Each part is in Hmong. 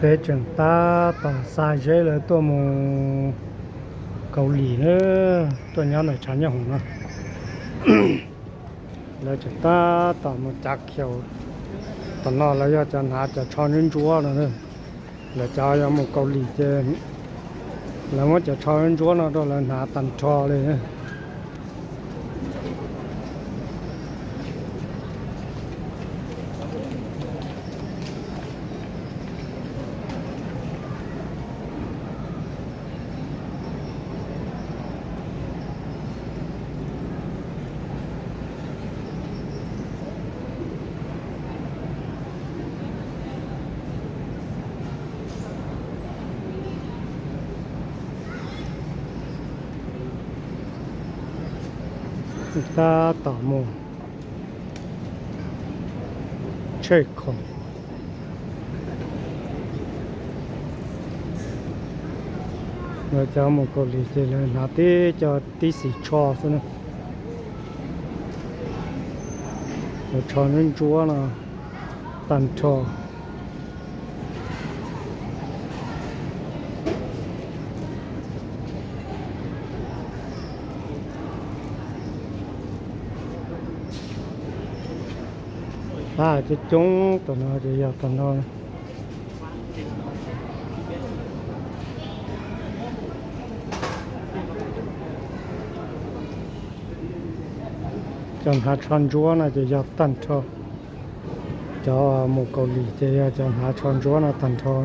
Peb tseem tab tom xa zeb lawv tuaj mus Kaus Lim na, tuaj nyob ntawm tshav nyob hoom no. Lawv tseem tab tom mus cav khiaus. Tom no lawv yog cov hnav cov tsho ntsuab ntsuab no. Lawv cov yog mus Kaus Lim ces lawv muab cov tsho ntsuab no rau lawv hnav tag nrho li. Tab tom mus tsheb khoom. Lawv cov mus Kaus Lim ces lawv hnav tib co tib xis tsho xwb na. Cov tsho ntsuab ntsuab no tag nrho. Pab coob coob tom no ces yog tom no. Cov hnav tsho ntsuab no ces yog tag nrho. Cov mus Kaus Lim ces yog cov hnav tsho ntsuab no tag nrho.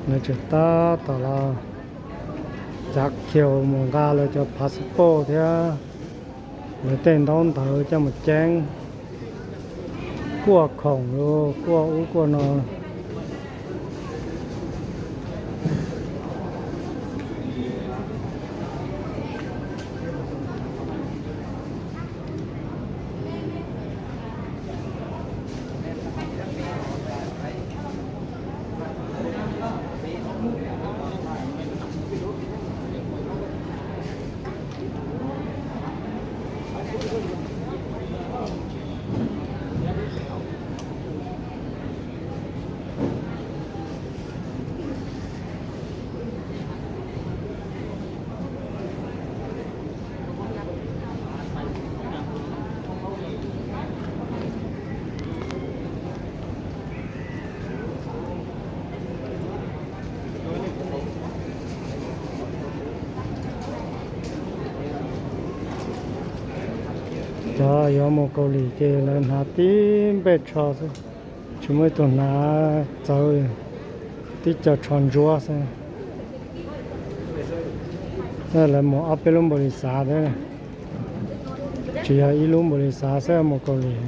Lawv tseem tab tom los cav khiaus mus nqa lawv cov passport thiab lawv tej ntaub ntawv coj mus ceeb, kuaj khoom los kuaj ub kuaj no. Cov yuav mus Kaus Lim ces lawv hnav tib npej tsho xwb, tsis muaj ib tug hnav txawv, tib co tsho ntsuab xwb. Lawv mus ob peb lub npaum li xav thiab, tsis yog ib lub npaum li xav xwb mus Kaus Lim.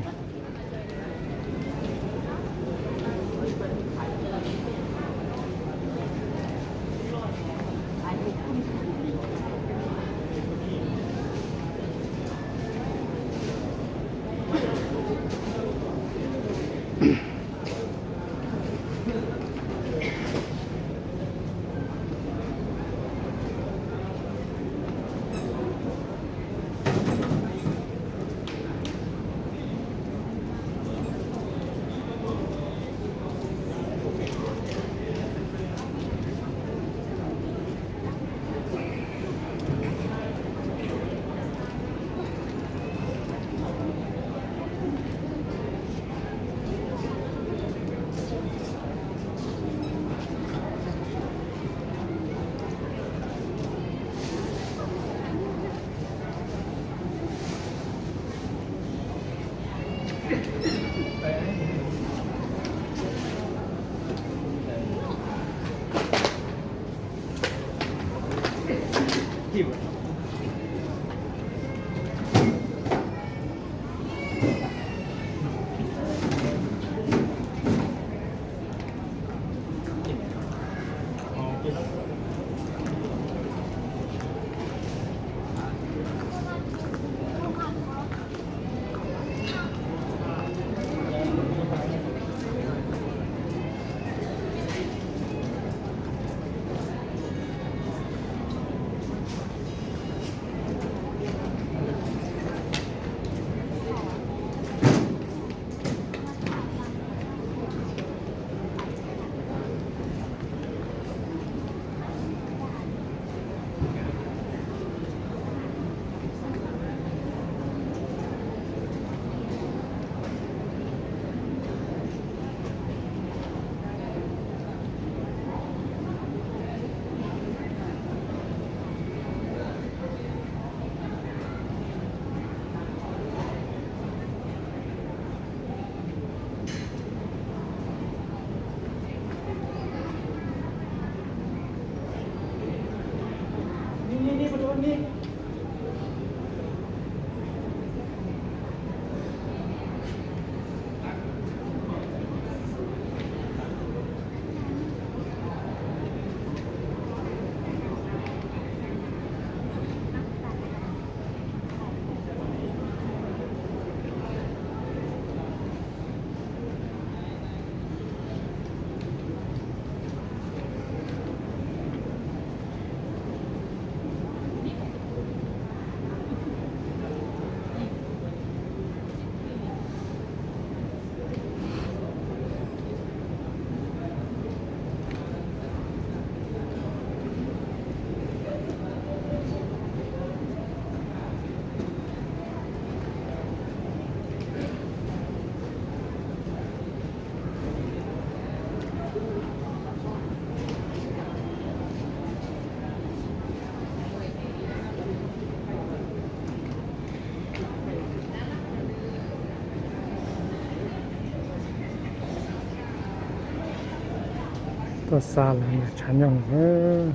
Tuaj xa lawv nram tshav nyoog.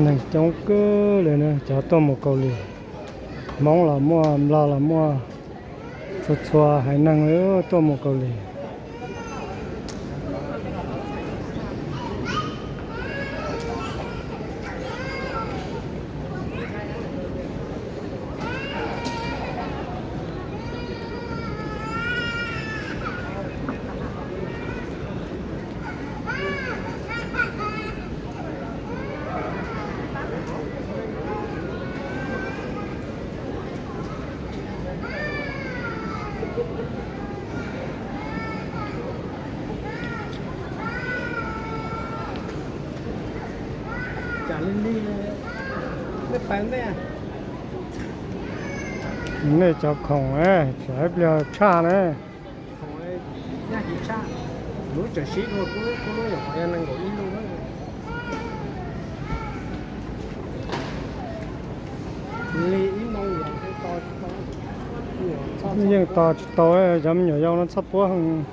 Neeg coob kawg li na, cov tuaj mus Kaus Lim. Hmoob los muaj, Nplog los muaj, txhua txhua haiv neeg li tuaj mus Kaus Lim. Nej cov khoom, tsis hais pliag tshaj na. Yeej tos tsis tau, cov me nyuam yaus no txhob puab heev.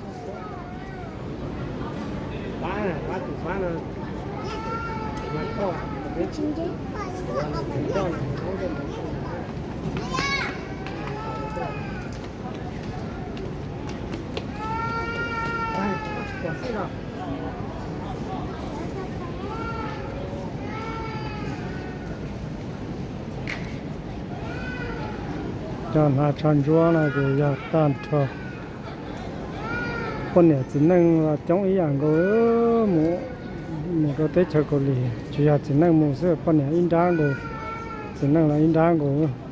Cov hnav tsho ntsuab no ces yog tag nrho poj niam txiv neej los coob ib yam nkaus, mus rau teb chaws Kaus Lim tsis yog txiv neej mus xwb, poj niam ib nrab nkaus, txiv neej los ib nrab nkaus.